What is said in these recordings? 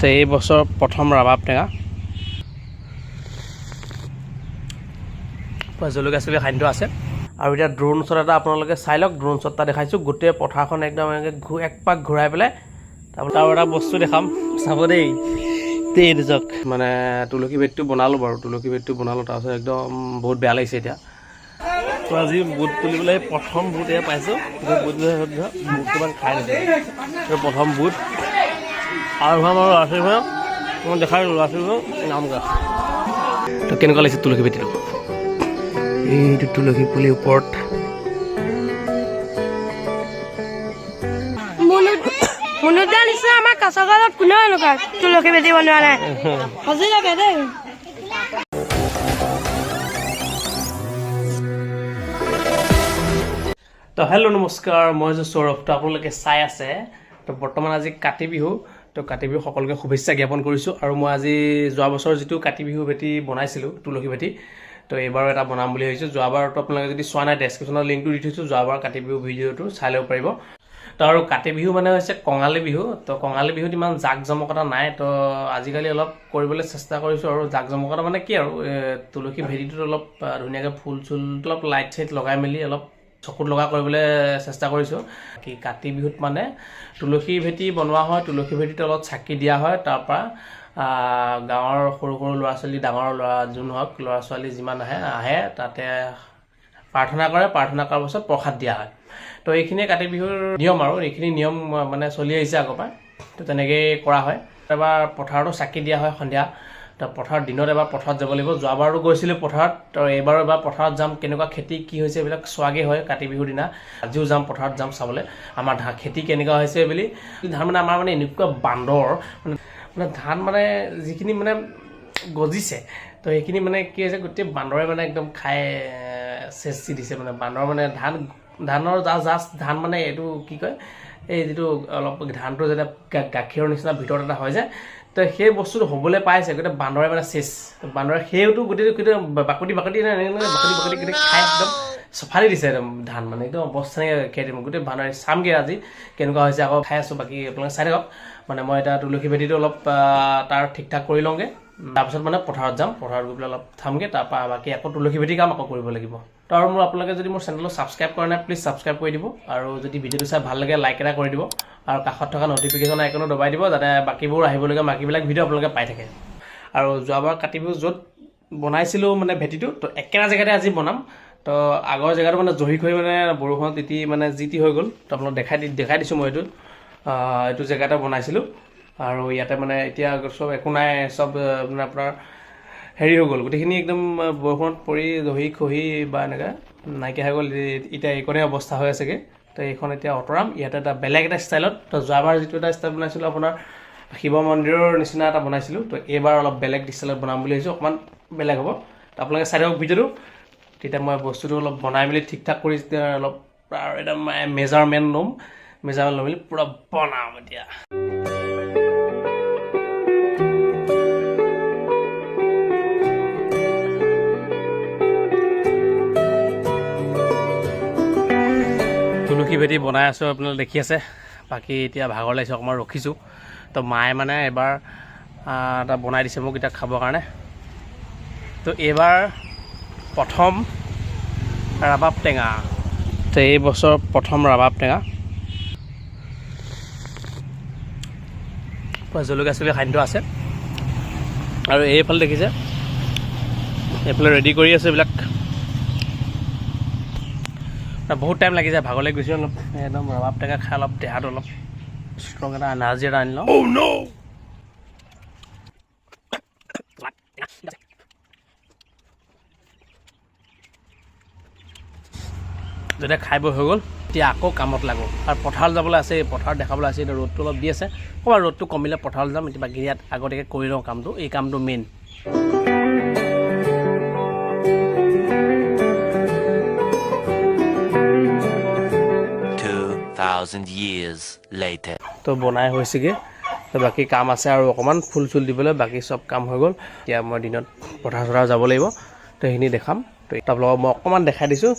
তো এই বছৰ প্ৰথম ৰাবাব টেঙা, পুৰা জলকীয়া চলকীয়া খাদ্য আছে। আৰু এতিয়া ড্ৰোন শ্বট এটা আপোনালোকে চাই লওক। ড্ৰোন শ্বট এটা দেখাইছোঁ, গোটেই পথাৰখন একদম এনেকৈ এক পাক ঘূৰাই পেলাই। তাৰপিছত আৰু এটা বস্তু দেখাম, চাব দেই। দেই চাওক, মানে তুলসী ভেটিটো বনালোঁ বাৰু, তুলসী ভেটিটো বনালোঁ। তাৰপিছত একদম বহুত বেয়া লাগিছে এতিয়া। তো আজি বুট তুলিবলৈ প্ৰথম বুট এয়া পাইছোঁ। বুট বুট কিমান খাই লৈছোঁ, প্ৰথম বুট। আৰু আমাৰ ল'ৰা ছোৱালীবোৰে মই দেখাই, ল'ৰা ছোৱালীবোৰে নাম গা। তো কেনেকুৱা লাগিছে তুলসী ভেটিটো? এইটো তুলসী পুলিৰ ওপৰত। মুনুদা নিচিনা আমাৰ কাছগাঁৱত কোনেও এনেকুৱা তুলসী ভেটি বনোৱা নাই আজিলৈকে দেই। তো হেল্ল', নমস্কাৰ, মই হৈছোঁ সৌৰভ। তো আপোনালোকে চাই আছে, তো বৰ্তমান আজি কাতি বিহু। তো কাতি বিহু সকলোকে শুভেচ্ছা জ্ঞাপন কৰিছোঁ। আৰু মই আজি যোৱা বছৰ যিটো কাতি বিহু ভেটি বনাইছিলোঁ, তুলসী ভেটি, তো এইবাৰো এটা বনাম বুলি ভাবিছোঁ। যোৱাবাৰতো আপোনালোকে যদি চোৱা নাই, ডেছক্ৰিপশ্যনত লিংকটো দি থৈছোঁ, যোৱাবাৰ কাতি বিহু ভিডিঅ'টো চাই ল'ব পাৰিব। তো আৰু কাতি বিহু মানে হৈছে কঙালী বিহু। তো কঙালী বিহুত ইমান জাক জমকতা নাই। তো আজিকালি অলপ কৰিবলৈ চেষ্টা কৰিছোঁ। আৰু জাক জমকতা মানে কি আৰু, তুলসী ভেটিটোত অলপ ধুনীয়াকৈ ফুল চুল, অলপ লাইট চাইট লগাই মেলি অলপ চকুত লগা কৰিবলৈ চেষ্টা কৰিছোঁ। কি কাতি বিহুত মানে তুলসী ভেটি বনোৱা হয়, তুলসী ভেটিত অলপ চাকি দিয়া হয়। তাৰপৰা গাঁৱৰ সৰু সৰু ল'ৰা ছোৱালী, ডাঙৰ ল'ৰা যোন হওক, ল'ৰা ছোৱালী যিমান আহে আহে, তাতে প্ৰাৰ্থনা কৰে। প্ৰাৰ্থনা কৰাৰ পাছত প্ৰসাদ দিয়া হয়। তো এইখিনিয়ে কাতি বিহুৰ নিয়ম আৰু এইখিনি নিয়ম মানে চলি আহিছে আগৰ পৰা, তো তেনেকেই কৰা হয়। এবাৰ পথাৰতো চাকি দিয়া হয় সন্ধিয়া। তো পথাৰত দিনত এবাৰ পথাৰত যাব লাগিব। যোৱাবাৰো গৈছিলোঁ পথাৰত, তো এইবাৰো এবাৰ পথাৰত যাম। কেনেকুৱা খেতি কি হৈছে এইবিলাক চোৱাগৈ হয় কাতি বিহুৰ দিনা। আজিও যাম, পথাৰত যাম চাবলৈ আমাৰ ধান খেতি কেনেকুৱা হৈছে বুলি। ধান মানে আমাৰ মানে এনেকুৱা বান্দৰ, মানে ধান মানে যিখিনি মানে গজিছে, তো সেইখিনি মানে কি হৈছে, গোটেই বান্দৰে মানে একদম খাই চেচ দি দিছে। মানে বান্দৰ মানে ধানৰ জাষ্ট ধান মানে এইটো কি কয়, এই যিটো অলপ ধানটো যেতিয়া গাখীৰৰ নিচিনা ভিতৰত এটা হৈ যায়, তো সেই বস্তুটো হ'বলৈ পাইছে, গোটেই বান্দৰে মানে চেচ। বান্দৰে সেইটো গোটেই গোটেই বাকতি বাকতি এনেকৈ বাকতি বাকতি গোটেই খাই একদম চফালি দিছে একদম। ধান মানে একদম অৱস্থা নাইকিয়া খাই দিম গোটেই বান্দৰে। চামগৈ আজি কেনেকুৱা হৈছে। আকৌ খাই আছোঁ, বাকী আপোনালোকে চাই থাকক। মানে মই এতিয়া তুলসী ভেটিটো অলপ তাৰ ঠিক ঠাক কৰি লওঁগৈ। তাৰপিছত মানে পথাৰত যাম, পথাৰত গৈ পেলাই অলপ থামগৈ। তাৰপৰা বাকী আকৌ তুলসী ভেটি কাম আকৌ কৰিব লাগিব। তো আৰু মোৰ আপোনালোকে যদি মোৰ চেনেলটো ছাবস্ক্ৰাইব কৰা নাই, প্লিজ ছাবস্ক্ৰাইব কৰি দিব। আৰু যদি ভিডিঅ'টো চাই ভাল লাগে, লাইক এটা কৰি দিব আৰু কাষত থকা ন'টিফিকেশ্যন আইকনো দবাই দিব, যাতে বাকীবোৰ আহিবলগীয়া বাকীবিলাক ভিডিঅ' আপোনালোকে পাই থাকে। আৰু যোৱাবাৰ কাতি বিহু য'ত বনাইছিলোঁ মানে ভেটিটো, তো একেটা জেগাতে আজি বনাম। তো আগৰ জেগাটো মানে জহি খহি মানে বৰষুণত তিতি মানে যি টি হৈ গ'ল। তো আপোনালোক দেখাই দিছোঁ মই এইটো জেগাতে বনাইছিলোঁ। আৰু ইয়াতে মানে এতিয়া চব একো নাই, চব মানে আপোনাৰ হেৰি হৈ গ'ল, গোটেইখিনি একদম বৰষুণত পৰি জহি খহি বা এনেকৈ নাইকিয়া হৈ গ'ল। এতিয়া এইকণেই অৱস্থা হৈ আছেগৈ। তো এইখন এতিয়া আঁতৰাম, ইয়াতে এটা বেলেগ এটা ষ্টাইলত। তো যোৱাবাৰ যিটো এটা ষ্টাইল বনাইছিলোঁ, আপোনাৰ শিৱ মন্দিৰৰ নিচিনা এটা বনাইছিলোঁ, তো এইবাৰ অলপ বেলেগ ষ্টাইলত বনাম বুলি ভাবিছোঁ, অকণমান বেলেগ হ'ব। তো আপোনালোকে চাই থাকক ভিডিঅ'টো। তেতিয়া মই বস্তুটো অলপ বনাই মেলি ঠিক ঠাক কৰি যেতিয়া অলপ আৰু এটা মেজাৰমেণ্ট ল'ম, মেজাৰমেণ্ট লৈ মেলি পূৰা বনাম এতিয়া। তুলসী ভেটি বনাই আছোঁ, আপোনালোকে দেখি আছে। বাকী এতিয়া ভাগৰ লাগিছে, অকণমান ৰখিছোঁ। তো মায়ে মানে এবাৰ এটা বনাই দিছে মোক এতিয়া খাবৰ কাৰণে। তো এইবাৰ প্ৰথম ৰাবাব টেঙা। তো এই বছৰ প্ৰথম ৰাবাব টেঙা, পুৰা জলকীয়া চলকীয়া খাদ্য আছে। আৰু এইফালে দেখিছে, এইফালে ৰেডি কৰি আছে এইবিলাক। বহুত টাইম লাগি যায়, ভাগৰ লাগি গৈছে অলপ। একদম ৰবাব টেঙা খাই অলপ দেহাটো অলপ ষ্ট্ৰং এটা এনাৰ্জি এটা আনি লওঁ। যেতিয়া খাই বৈ হৈ গ'ল, এতিয়া আকৌ কামত লাগোঁ। আৰু পথাৰত যাবলৈ আছে, পথাৰত দেখাবলৈ আছে। এতিয়া ৰ'দটো অলপ দি আছে, অকণমান ৰ'দটো কমিলে পথাৰলৈ যাম। এতিয়া বাকী ইয়াত আগতীয়াকৈ কৰি লওঁ কামটো, এই কামটো মেইন। 2,000 years later. তো বনাই হৈছেগৈ। তো বাকী কাম আছে আৰু অকণমান ফুল চুল দিবলৈ, বাকী চব কাম হৈ গ'ল। এতিয়া মই দিনত পথাৰ চথাৰ যাব লাগিব, তো সেইখিনি দেখাম। তো আপোনালোকক মই অকণমান দেখাই দিছোঁ,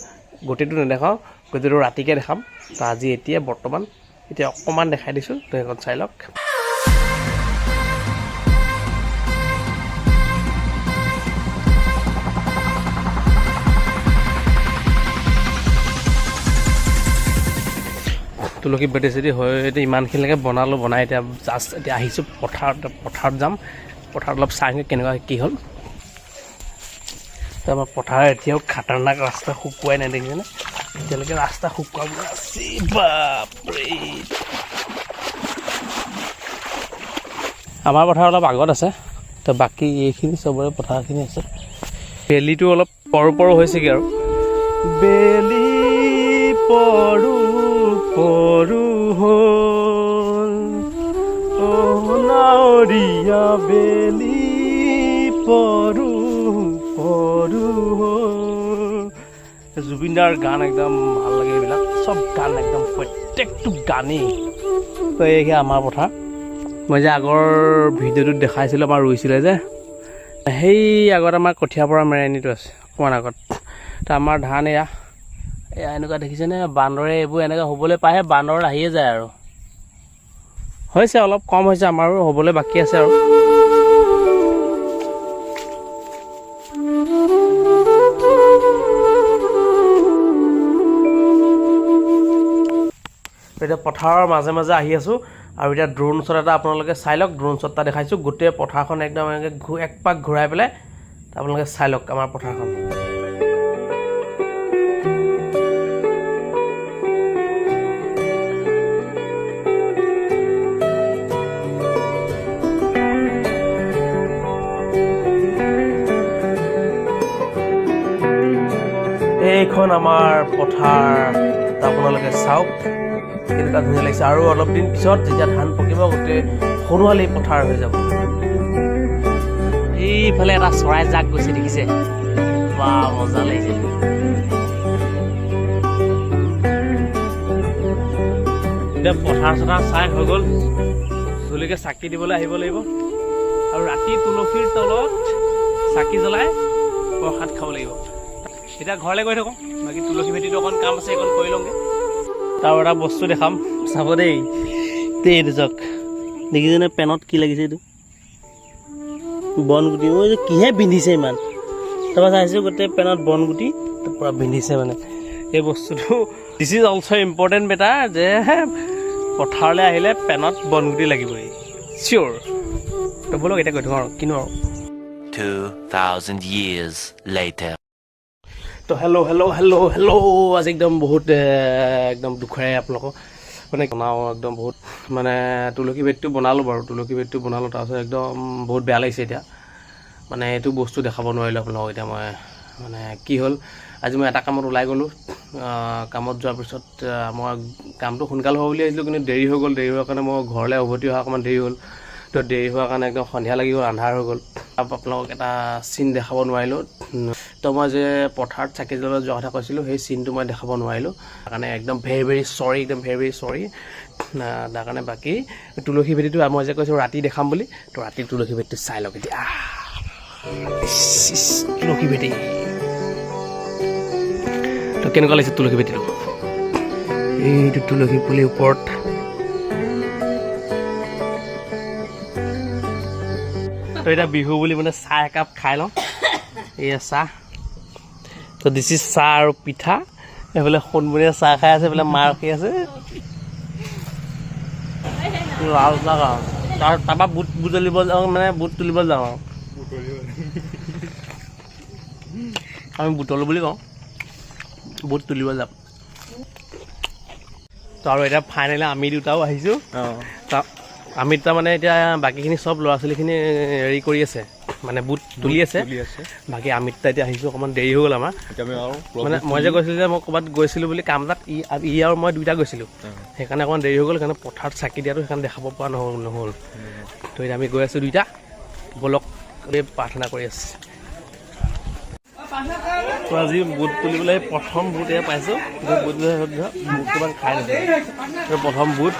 গোটেইটো নেদেখাওঁ, গোটেইটো ৰাতিকৈ দেখাম। তো আজি এতিয়া বৰ্তমান এতিয়া অকণমান দেখাই দিছোঁ, তো সেইখন চাই লওক। তুলসী ভেটি চেটি হৈ এতিয়া ইমানখিনিলৈকে বনালোঁ। বনাই এতিয়া জাষ্ট এতিয়া আহিছোঁ পথাৰত। পথাৰত যাম, পথাৰত অলপ চাই কেনেকুৱা কি হ'ল। তো আমাৰ পথাৰ এতিয়াও খাতাৰনাক, ৰাস্তা শুকুৱাই নাই, দেখিছেনে? এতিয়ালৈকে ৰাস্তা শুকুৱাবলৈ আছে, বাপৰে। আমাৰ পথাৰ অলপ আগত আছে, তো বাকী এইখিনি চবৰে পথাৰখিনি আছে। বেলিটো অলপ পৰো পৰো হৈছেগৈ আৰু বেলি পৰো পৰো হ'ল, অ' নাৱৰীয়া, বেলি পৰো পৰো হ'ল। জুবিনদাৰ গান একদম ভাল লাগে, এইবিলাক চব গান, একদম প্ৰত্যেকটো গানেই। তো এইয়া আমাৰ পথাৰ। মই যে আগৰ ভিডিঅ'টোত দেখাইছিলোঁ, আমাৰ ৰুইছিলে যে, সেই আগত আমাৰ কঠীয়া পৰা মেৰেনিটো আছে অকণমান আগত। তো আমাৰ ধান এয়া এয়া এনেকুৱা, দেখিছেনে? বান্দৰে এইবোৰ এনেকৈ হ'বলৈ পাইহে বান্দৰ আহিয়ে যায়। আৰু হৈছে, অলপ কম হৈছে, আমাৰো হ'বলৈ বাকী আছে আৰু। এতিয়া পথাৰৰ মাজে মাজে আহি আছোঁ আৰু এতিয়া ড্ৰোন শ্বট এটা আপোনালোকে চাই লওক। ড্ৰোন শ্বট এটা দেখাইছোঁ, গোটেই পথাৰখন একদম এনেকৈ এক পাক ঘূৰাই পেলাই আপোনালোকে চাই লওক আমাৰ পথাৰখন। এইখন আমাৰ পথাৰ। আপোনালোকে চাওক কেনেকুৱা ধুনীয়া লাগিছে। আৰু অলপ দিন পিছত যেতিয়া ধান পকিব, গোটেই সোণোৱালী পথাৰ হৈ যাব। এইফালে এটা চৰাই জাক গৈছে, দেখিছে? বা, মজা লাগিছে। এতিয়া পথাৰ চথাৰ চাই হৈ গ'ল। তুলসীকে চাকি দিবলৈ আহিব লাগিব আৰু ৰাতি তুলসীৰ তলত চাকি জ্বলাই প্ৰসাদ খাব লাগিব। এতিয়া ঘৰলৈ গৈ থাকোঁ। বাকী তুলসী ভেটিটো অকণ কাম আছে, সেইকণ কৰি লওঁগৈ। তাৰ এটা বস্তু দেখাম, চাব দেই। এইটো চাওক, দেখিছেনে? পেনত কি লাগিছে? এইটো বনগুটি। ঐ, এইটো কিহে বিন্ধিছে ইমান? তাৰপৰা চাইছোঁ, গোটেই পেনত বনগুটি পূৰা বিন্ধিছে। মানে এই বস্তুটো, this is also important matter যে পথাৰলৈ আহিলে পেনত বনগুটি লাগিবই, চিয়'ৰ। তো ব'লক, এতিয়া গৈ থাকোঁ আৰু কিনো আৰু। 2,000 years later. তো হেল্ল' হেল্ল' হেল্ল' হেল্ল'। আজি একদম বহুত একদম দুখেৰে আপোনালোকক মানে বনাওঁ। একদম বহুত মানে তুলসী ভেটিটো বনালোঁ বাৰু, তুলসী ভেটিটো বনালোঁ। তাৰপিছত একদম বহুত বেয়া লাগিছে এতিয়া, মানে এইটো বস্তু দেখাব নোৱাৰিলোঁ আপোনালোকক। এতিয়া মই মানে কি হ'ল, আজি মই এটা কামত ওলাই গ'লোঁ। কামত যোৱাৰ পিছত মই কামটো সোনকাল হ'ব বুলি ভাবিছিলোঁ, কিন্তু দেৰি হৈ গ'ল। দেৰি হোৱাৰ কাৰণে মই ঘৰলৈ উভতি অহা অকণমান দেৰি হ'ল। তো দেৰি হোৱাৰ কাৰণে একদম সন্ধিয়া লাগি গ'ল, আন্ধাৰ হৈ গ'ল। আপোনালোকক এটা চিন দেখাব নোৱাৰিলোঁ। তো মই যে পথাৰত চাকি জ্বলাবলৈ যোৱা কথা কৈছিলোঁ, সেই চিনটো মই দেখাব নোৱাৰিলোঁ। তাৰ কাৰণে একদম ভেৰি ভেৰি চৰি, একদম ভেৰি ভেৰি চৰি। তাৰ কাৰণে বাকী তুলসী ভেটিটো মই যে কৈছোঁ ৰাতি দেখাম বুলি, তো ৰাতি তুলসী ভেটিটো চাই লওক এতিয়া। ইচ, ইচ, তুলসী ভেটি তো কেনেকুৱা লাগিছে? তুলসী ভেটিটো, এইটো তুলসী পুলিৰ ওপৰত। তো এতিয়া বিহু বুলি মানে চাহ একাপ খাই লওঁ। এয়া চাহ। তো this is চাহ আৰু পিঠা। এইফালে সোণমণিয়ে চাহ খাই আছে, এইফালে মা ৰখি আছে। লাল চাহ খাওঁ, তাৰপৰা বুট বুটলিব যাওঁ, মানে বুট তুলিব যাওঁ আৰু আমি বুটলো বুলি কওঁ, বুট তুলিব যাম। তো আৰু এতিয়া ফাইনেলি আমি দুটাও আহিছোঁ। আমি দুটা মানে এতিয়া বাকীখিনি চব ল'ৰা ছোৱালীখিনি হেৰি কৰি আছে, মানে বুট তুলি আছে। তুলি আছে। বাকী আমি দুটা এতিয়া আহিছোঁ, অকণমান দেৰি হৈ গ'ল আমাৰ। এতিয়া আমি আৰু মানে মই যে কৈছিলোঁ যে মই ক'ৰবাত গৈছিলোঁ বুলি কাম এটাত, ই আৰু মই দুইটা গৈছিলোঁ, সেইকাৰণে অকণমান দেৰি হৈ গ'ল। সেইকাৰণে পথাৰত চাকি দিয়াটো সেইকাৰণে দেখাব পৰা নহ'ল। তো এতিয়া আমি গৈ আছোঁ দুইটা। ব'লক, এই প্ৰাৰ্থনা কৰি আছে। তো আজি বুট তুলিবলৈ প্ৰথম বুট এয়া পাইছোঁ। বুট বুট কিমান খাই নাছিল, প্ৰথম বুট।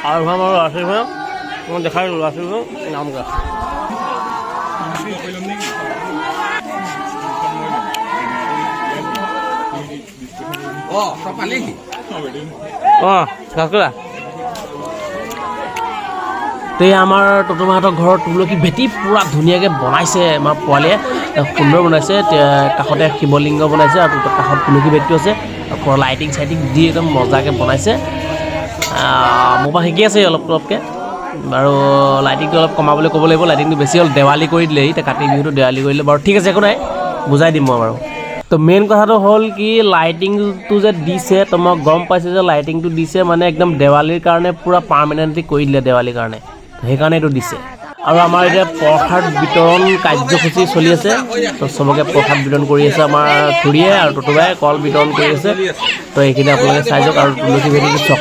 আৰু আমাৰ ল'ৰা ছোৱালীবোৰক মই দেখাই, ল'ৰা ছোৱালীবোৰক নাম গা। অঁ, ভাস্কৰা। তো এই আমাৰ টটুমাহঁতৰ ঘৰৰ তুলসী ভেটি পূৰা ধুনীয়াকৈ বনাইছে আমাৰ পোৱালীয়ে, সুন্দৰ বনাইছে। কাষতে শিৱলিংগ বনাইছে আৰু কাষত তুলসী ভেটিটো আছে। পূৰা লাইটিং চাইটিং দি একদম মজাকৈ বনাইছে। মোৰ পৰা শিকি আছে অলপ অলপকৈ বাৰু। লাইটিংটো অলপ কমাবলৈ ক'ব লাগিব, লাইটিংটো বেছি হ'ল, দেৱালী কৰি দিলে। এতিয়া কাতি বিহুটো দেৱালী কৰিলে বাৰু, ঠিক আছে, একো নাই, বুজাই দিম মই বাৰু। তো মেইন কথাটো হ'ল কি, লাইটিংটো যে দিছে, তো মই গম পাইছোঁ যে লাইটিংটো দিছে মানে একদম দেৱালীৰ কাৰণে পূৰা পাৰ্মানেণ্টলি কৰি দিলে দেৱালীৰ কাৰণে, সেইকাৰণে এইটো দিছে। আৰু আমাৰ এতিয়া প্ৰসাদ বিতৰণ কাৰ্যসূচী চলি আছে। তো চবকে প্ৰসাদ বিতৰণ কৰি আছে আমাৰ খুৰীয়ে আৰু টুটুবাই কল বিতৰণ কৰি আছে। তো এইখিনি আপোনালোকে চাই যাওক আৰু তুলসী ভেটিটো চাওক।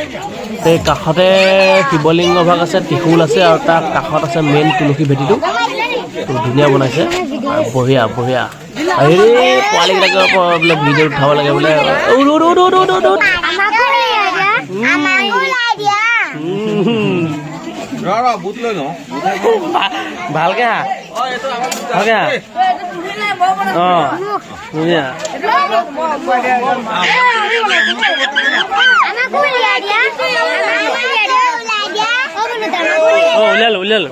তো এই কাষতে শিৱলিংগ ভাগ আছে, ত্ৰিশূল আছে আৰু তাৰ কাষত আছে মেইন তুলসী ভেটিটো। তো ধুনীয়া বনাইছে আৰু বঢ়িয়া বঢ়িয়া। আৰু এই পোৱালীকেইটাকে বোলে ভিডিঅ' উঠাব লাগে বোলে। উঠ, উঠ, উঠ, উঠ, উঠ, উঠ। ভালকে হা, ভালকে হা। অঁ, ধুনীয়া। অঁ, উলিয়ালো উলিয়ালো।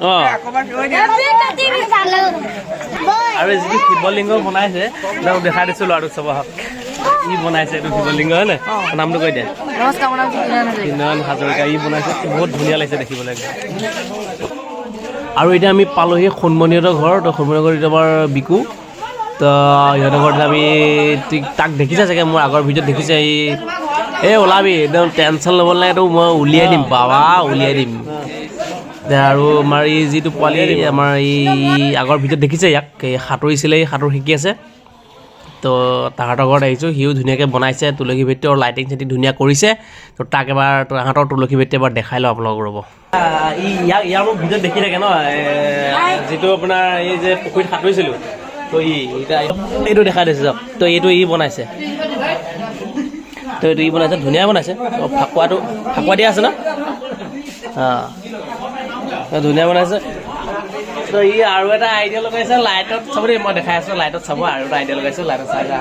অঁ, আৰু যিটো শিৱলিংগ বনাইছে, তেওঁক দেখাই দিছোঁ, ল'ৰাটোক চাব আহক। ই বনাইছে এইটো শিৱলিংগ, হয় নাই? নামটো কৈ দিয়া। নমস্কাৰ, মোৰ নাম নয়ন হাজৰিকা। ই বনাইছে, বহুত ধুনীয়া লাগিছে দেখিবলৈ। আৰু এতিয়া আমি পালোহি সোণমণিহঁতৰ ঘৰ। তো সোণমণিৰ ঘৰত এতিয়া আমাৰ বিকু। তো সিহঁতৰ ঘৰত আমি তাক দেখিছে চাগে, মোৰ আগৰ ভিডিঅ'ত দেখিছে। এই ওলাবি, একদম টেনশ্যন ল'ব নালাগে, এইটো মই উলিয়াই দিম বাবা, উলিয়াই দিম। আৰু আমাৰ এই যিটো পোৱালি, আমাৰ এই আগৰ ভিডিঅ'ত দেখিছে ইয়াক, এই সাঁতুৰিছিলে, এই সাঁতোৰ শিকি আছে। তো তাহাঁতৰ ঘৰত আহিছোঁ, সিও ধুনীয়াকৈ বনাইছে তুলসী ভেটি আৰু লাইটিং চাইটিং ধুনীয়া কৰিছে। তো তাক এবাৰ তাহাঁতৰ তুলসী ভেটি এবাৰ দেখাই লওঁ আপোনালোক, ৰ'ব। ইয়াক ইয়াৰ মোৰ ভিডিঅ'ত দেখি থাকে ন, যিটো আপোনাৰ এই যে পুখুৰীত সাঁতুৰিছিলোঁ। তো ই এতিয়া এইটো দেখাই দিছে যাওক। তো এইটো ই বনাইছে, তো এইটো ই বনাইছে, ধুনীয়া বনাইছে। ফাকুৱাটো ফাকুৱা দিয়া আছে ন, অঁ, ধুনীয়া বনাইছে। তো ই আৰু এটা আইডিয়া লগাইছে লাইটত চাব দেই, মই দেখাই আছোঁ, লাইটত চাব। আৰু এটা আইডিয়া লগাইছে লাইটত, চাই যা।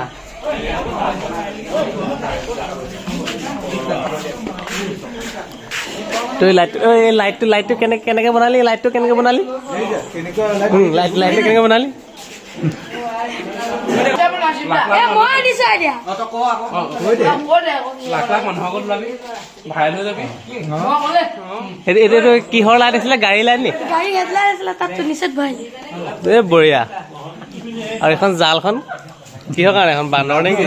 তো এই লাইটটো, এই লাইটটো লাইটটো কেনেকৈ কেনেকৈ বনালি? লাইটটো কেনেকৈ বনালি? লাইটটো কেনেকৈ বনালি? এইটো কিহৰ লাইট আছিলে? গাড়ী লাইট নি? এই বঢ়িয়া। আৰু এখন জালখন কিহৰ কাৰণে? এখন বান্দৰ নে কি?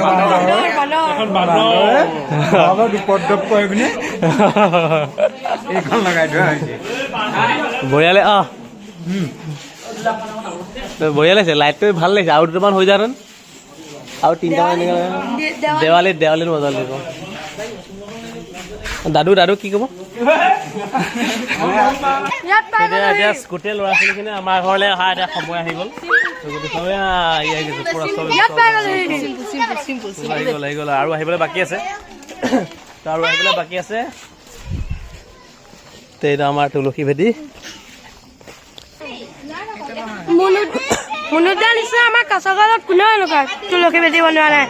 বঢ়িয়া। অঁ, বঢ়িয়া লাগিছে লাইটটো, ভাল লাগিছে। আৰু দুটামান হৈ যায়, আৰু তিনিটামান এনেকৈ দেৱালীত, দেৱালীত মজা লাগিব। দাদু, দাদু কি ক'ব এতিয়া? গোটেই ল'ৰা ছোৱালীখিনি আমাৰ ঘৰলৈ অহা এতিয়া সময় আহি গ'ল। আহি গ'ল, আহি গ'ল। আৰু আহিবলৈ বাকী আছে, আৰু আহিবলৈ বাকী আছে। এইটো আমাৰ তুলসী ভেটি। মুনুদা নিচিনা আমাৰ কাছগাঁৱত কোনেও এনেকুৱা তুলসী ভেটি বনোৱা নাই,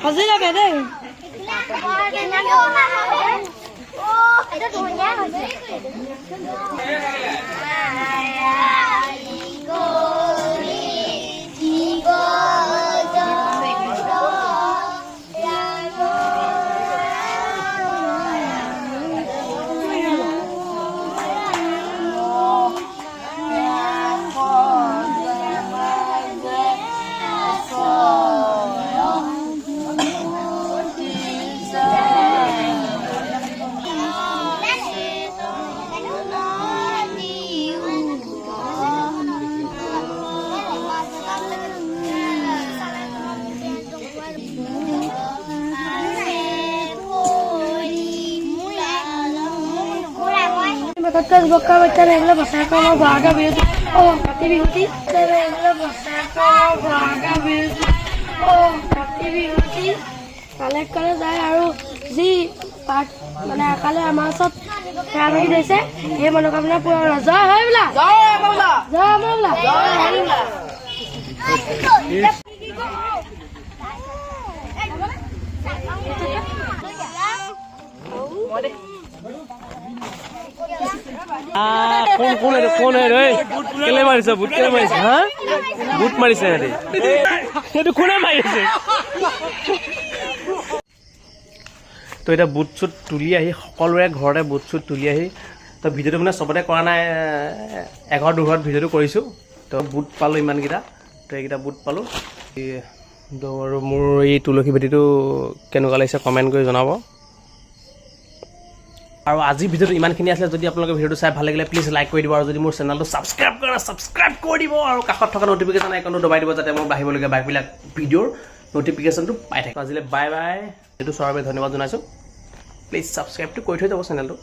সঁচাকে দেই। কালে যায় আৰু যি পাঠ মানে আকালে আমাৰ ওচৰত সেৱা মাগি থৈছে, সেই মনোকামনা পূৰণ হয়। জয় হয় বোলা, জয় বোলা। কোন কোন এইটো? কোন এইটো? এই কেলে মাৰিছ? বুট কেলে মাৰিছ? হা, বুট মাৰিছে সিহঁতি। সেইটো কোনে মাৰিছে? তো এতিয়া বুট চুট তুলি আহি, সকলোৰে ঘৰতে বুট চুট তুলি আহি, তো ভিডিঅ'টো মানে চবতে কৰা নাই, এঘৰ দুঘৰত ভিডিঅ'টো কৰিছোঁ। তো বুট পালোঁ ইমানকেইটা, তো এইকেইটা বুট পালোঁ। তো আৰু মোৰ এই তুলসী ভেটিটো কেনেকুৱা লাগিছে কমেণ্ট কৰি জনাব। আৰু আজিৰ ভিডিঅ'টো ইমানখিনি আছিলে। যদি আপোনালোকে ভিডিঅ'টো চাই ভাল লাগিলে, প্লিজ লাইক কৰি দিব আৰু যদি মোৰ চেনেলটো ছাবস্ক্ৰাইব কৰে, ছাবস্ক্ৰাইব কৰি দিব আৰু কাষত থকা নটিফিকেশ্যন আইকনটো দবাই দিব, যাতে মোৰ বাঢ়িবলগীয়া বাকীবিলাক ভিডিঅ'ৰ নটিফিকেশ্যনটো পাই থাকে। আজিলৈ বাই বাই। এইটো চোৱাৰ বাবে ধন্যবাদ জনাইছোঁ। প্লিজ ছাবস্ক্ৰাইবটো কৰি থৈ যাব চেনেলটো।